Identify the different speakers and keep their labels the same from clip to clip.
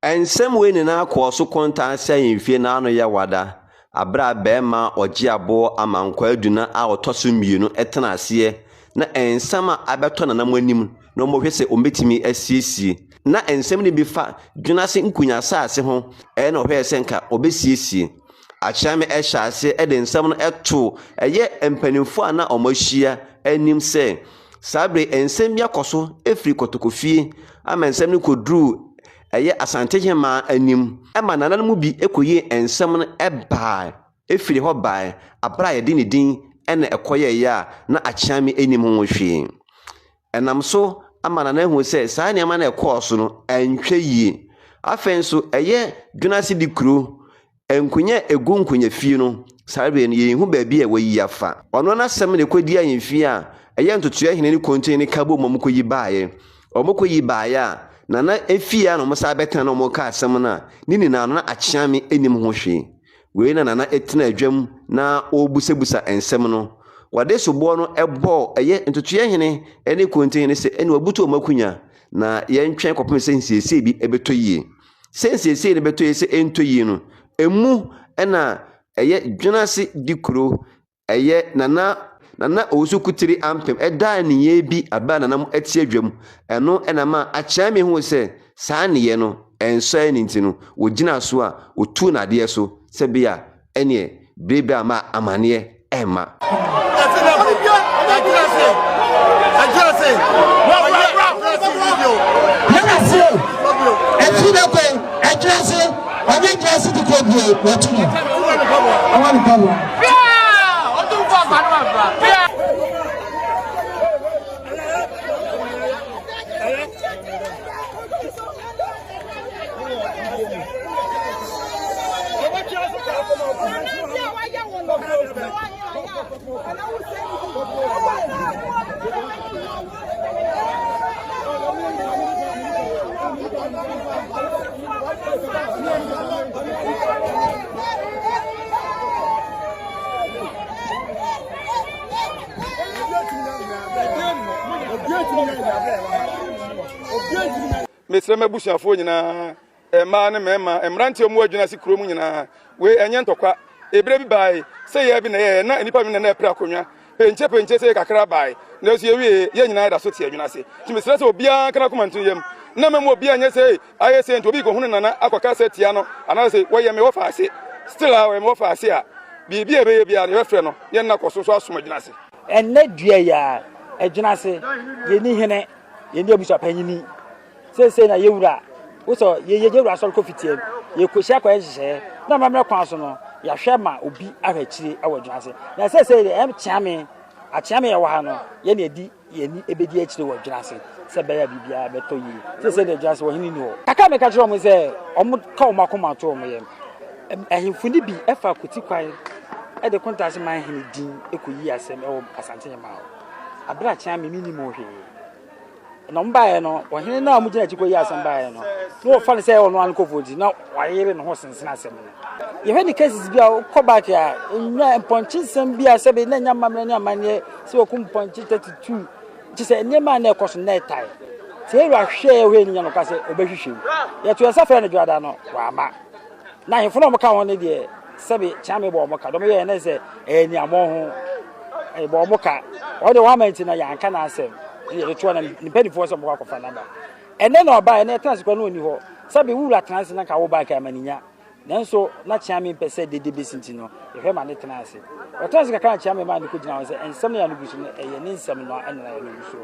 Speaker 1: Nsɛm wei nyinaa kɔɔ so kontaa sɛ ahemfie no ano yɛ wada bere a barima a ɔgye aboɔ Amankwaa Aduna a ɔtɔ so mmienu tena aseɛ na nsɛm a abɛtɔ nananom anim na wɔhwɛ sɛ wɔbɛtumi asiesie. Na nsɛm no bi fa Dwenase Nkunya asase ho na ɔhwɛɛ sɛ nka ɔbɛsiesie. Akyerɛme hyɛɛ aseɛ de nsɛm no too ɛyɛ mpanimfoɔ a na wɔahyia anim sɛ saa bere nsɛm bi akɔ so firi Kɔtɔkɔfie ama nsɛm no kɔduruu ɛyɛ Asantehemaa anim ma nananom bi kɔyii nsɛm no bae firi hɔ bae berɛ a yɛde ne din na ɛkɔyɛeɛ a na Akyeame nnim ho hwee. Ɛnam so ama Nana ahu sɛ saa nneɛma no a ɛkɔɔ so no antwa yie. Afei nso ɛyɛ Dwenase di kuro Nkonya a egu nkonyafie no, saa bere no yenhu baabi a wɔayi afa. Ɔno n'asɛm na ekodi ahemfie a ɛyɛ ntotoe hene ne kontohene ka bom ma wɔkoyi baeɛ. Wɔkoyi baeɛ a, Nana efie a na wɔsan bɛtena na wɔka asɛm no a, ne nyinaa no na Akyeame nnim ho hwee. Wei na Nana tena dwam na ɔrebusabusa nsɛm no. Wɔde soboɔ no bɔɔ ɛyɛ ntotoeɛ hene ne kontohene sɛ ɛne wɔabutu wɔn akonya na yɛntwɛn kɔpem sɛ nsiesie bi bɛtɔ yie. Sɛ nsiesie no bɛtɔ yie sɛ ɛntɔ yie no, ɛmu na ɛyɛ Dwenase di kuro, ɛyɛ Nana Nana Owusu Kutiri Ampem ɛdaa nneyɛɛ bi abɛ a Nana mo ɛte adwam. Ɛno na ɛma Akyeame huu sɛ saa nneyɛɛ no ɛnsɔ ani nti no, wɔgyinaa so a wɔtuu no adeɛ so sɛ bia ɛneɛ bere bi amma amaneɛ ɛmma.
Speaker 2: Mesrɛ m'abusuafoɔ nyinaa, mmaa ne mmarima, mmeranteɛ a wɔwɔ Adwinase kurom nyinaa, wei ɛnyɛ ntɔkwa. Eberɛ bi bae, sɛ yɛɛ bi na yɛyɛ, na nnipa bi na na ɛpere akonnwa. Penkyɛ penkyɛ sɛ kakra bae, nanso yɛwiee, yɛn nyinaa yɛda so te Adwinase. Nti mesrɛ sɛ obiara nka n'akoma nto ne yam, na mma mu obiara nyɛ sɛ ayɛ sei nti obi rekɔhunu Nana akɔka sɛ tia no, anaasɛ wɔyɛ me wɔfa ase. Still a wɔyɛ me wɔfa ase a, biribi a ɛbɛyɛ biara no yɛbɛfrɛ no, yɛn nna kɔ so nso asom Adwinase.
Speaker 3: Ɛnnɛ dua yi ara, Adwinase, yɛnni hene. Yɛn di abusuapanyini. Seesei na yɛwura, wosɛ yɛ yɛ wura asɔre kɔ fitia mu, yɛkɔhyia kɔyɛ nhyehyɛeɛ na amammerɛ kwan so no, yɛahwɛ ma obi ahwɛ akyire wɔ adwuma ase. Na seesei deɛ ɛm kyeame, akyeame yɛwɔ ha no, yɛn na yɛdi yɛn ani ɛbɛdi akyire wɔ adwuma ase sɛ ɛbɛyɛ a biribiara bɛtɔ yie. Seesei deɛ adwuma ase ɔhene ni hɔ. Kakra a meka kyerɛ wɔn sɛ wɔn ka wɔn akoma to wɔn yam. Ahemfo no bi fa kuti kwan de Kontaase man hene din kɔyi asɛm wɔ Asante Nyemaa hɔ. Aber a Kyeame minnyim ho hwee. Na wɔbaeɛ no, ɔhene no a wɔgyina akyi kɔyi asɛm baeɛ no, na wɔfa no sɛ ɛyɛ ɔno ara ne nkurɔfoɔ nti, na wayere ne ho sensene asɛm no. Yɛhwɛ ne cases bi a wokɔ back a, nnwa mpɔnkye nsɛm bi a sɛbe na ɛnyɛ amammerɛ ne amanneɛ sɛ wɔkum mpɔnkye 32 kyɛ sɛ nneɛma a na ɛkɔ so na ɛtae. Nti Aaron hwɛɛ hwɛɛ ne nya no ka sɛ ɔbɛhwehwɛ mu. Yɛto yɛn nsa frɛ no dwoada no, wamma. Na ahemfo no a wɔka ho no deɛ, sɛbe Kyeame bɔ wɔn ka. Deɛ wɔyɛɛ no sɛ ɛyɛ aniammɔho, ɛbɔ wɔn ka. Wɔn deɛ wɔama nti no yɛanka n'asɛm. Ɛna yɛde toɔ na ne mpanimfoɔ sɛ wɔkɔ akɔfa n'aba. Ɛnɛ na ɔbaeɛ na yɛtena ase koraa na ɔnni hɔ. Sɛbe wo wura tena ase na nka wo ba nka amaninya. Nanso na Kyeame mpɛ sɛ dede bɛsi nti no, yɛhwɛ ma ne tena ase. Ɔtena ase kakra na Kyeame maa no kɔgyina hɔ sɛ nsɛm no yɛ ano gu so no, ɛyɛ ne nsɛm no ɛna yɛ ano gu so.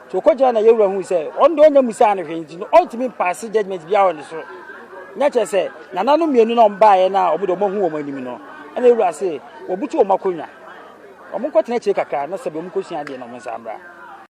Speaker 3: Nti ɔkɔgyina na yɛwura hui sɛ ɔno deɛ ɔnya musaa no hwee nti no ɔntumi mpaase judgement biara wɔ ne so. Nyɛ kyerɛ sɛ nananom mmienu na ɔmbaeɛ no a ɔmo deɛ ɔmo ahu wɔn anim no, ɛna yɛwura se wɔbutu wɔn akonnwa. Ɔmo nkɔtena akyire kakra na sɛbi ɔmo nkɔsua adeɛ na ɔmo nsan mmra.